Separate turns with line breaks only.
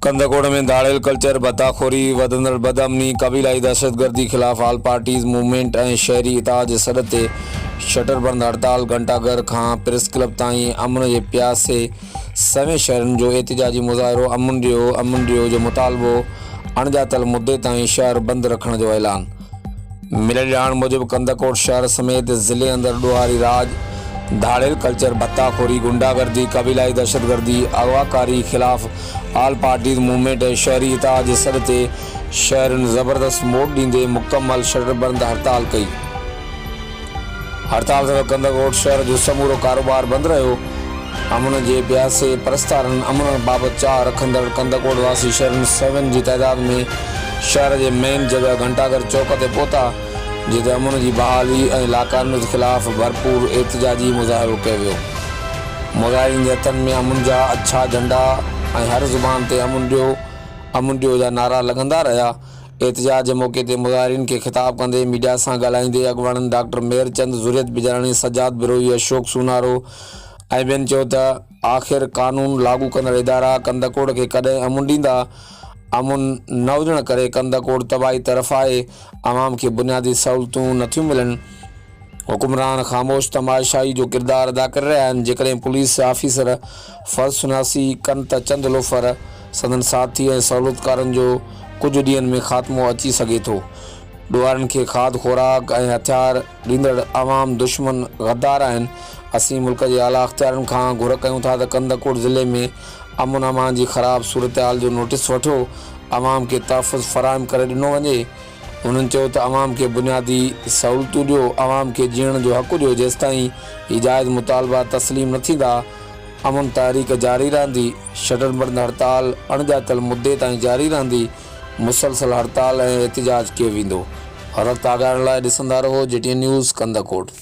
ڪنڌڪوٽ ۾ ڌاڙيل ڪلچر، ڀتاخوري، وڌندڙ بدامني، قبيلائي دهشتگردي خلاف آل پارٽيز موومينٽ ۽ شهري اتحاد جي سڏ تي شٽر بند هڙتال، گهنٽا گهر کان پريس ڪلب تائين امن جي پياسي سوين شهرين جو احتجاجي مظاهرو، امن ڏيو، امن ڏيو جو مطالبو، اڻڄاتل مدي تائين شهر بند رکڻ جو اعلان. مليل ڄاڻ موجب ڪنڌڪوٽ شهر سميت ضلعي اندر ڏوهاري راڄ، ڌاڙيل ڪلچر، ڀتا خوري، غنڊا گردي، قبيلائي دهشتگردي، اغواڪاري خلاف آل پارٽيز موومينٽ ۽ شهري اتحاد جي سڏ تي شهرين زبردست موٽ ڏيندي مڪمل شٽر بند هڙتال ڪئي. هڙتال سبب ڪنڌڪوٽ شهر جو سمورو ڪاروبار بند رهيو. امن جي پياسي پرستارن امن بابت چاهه رکندڙ ڪنڌڪوٽ واسي شهرين سوين جي تعداد ۾ شهر جي مين جڳهه گهنٽاگهر چوڪ تي پهتا جتي امن جي بحالي ۽ لاقانونيت خلاف ڀرپور احتجاجي مظاهرو ڪيو ويو. مظاهرين جي هٿن ۾ امن جا اڇا جهنڊا ۽ هر زبان تي امن ڏيو امن ڏيو جا نعرا لڳندا رهيا. احتجاج جي موقعي تي مظاهرين کي خطاب ڪندي ميڊيا سان ڳالهائيندي اڳواڻن ڊاڪٽر مير چند، ظريت بجاراڻي، سجاد بروهي، اشوڪ سونارو ۽ ٻين چيو ته آخر قانون لاڳو ڪندڙ ادارا ڪنڌڪوٽ کي ڪڏهن امن ڏيندا، امن نه هجڻ ڪري ڪنڌڪوٽ تباهي طرف آهي، عوام کي بنيادي سهولتون نٿيون ملن. حڪمران خاموش تماشائي جو ڪردار ادا ڪري رهيا آهن، جيڪڏهن پوليس آفيسر فرض شناسي ڪن ته چند لوفر، سندن ساٿي ۽ سهولتڪارن جو ڪجهه ڏينهن ۾ خاتمو اچي سگهي ٿو. ڏوهارين کي کاڌ خوراڪ ۽ هٿيار ڏيندڙ عوام دشمن غدار آهن. اسين ملڪ جي اعليٰ اختيارين کان گهر ڪيون ٿا ته ڪنڌڪوٽ ضلعي ۾ امن امان جي خراب صورتحال جو نوٽيس وٺو، عوام کي تحفظ فراهم ڪري ڏنو وڃي. هنن چيو ته عوام کي بنيادي سهولتون ڏيو، عوام کي جيئڻ جو حق ڏيو، جيستائين هي جائز مطالبا تسليم نه ٿيندا، امن تحريڪ جاري رهندي، شٽر بند هڙتال اڻڄاتل مدي تائين جاري رهندي، مسلسل هڙتال ۽ احتجاج ڪيو ويندو. هر وقت آگاهه رهڻ لاء ڏسندا رهو جي ٽي اين نيوز ڪنڌڪوٽ.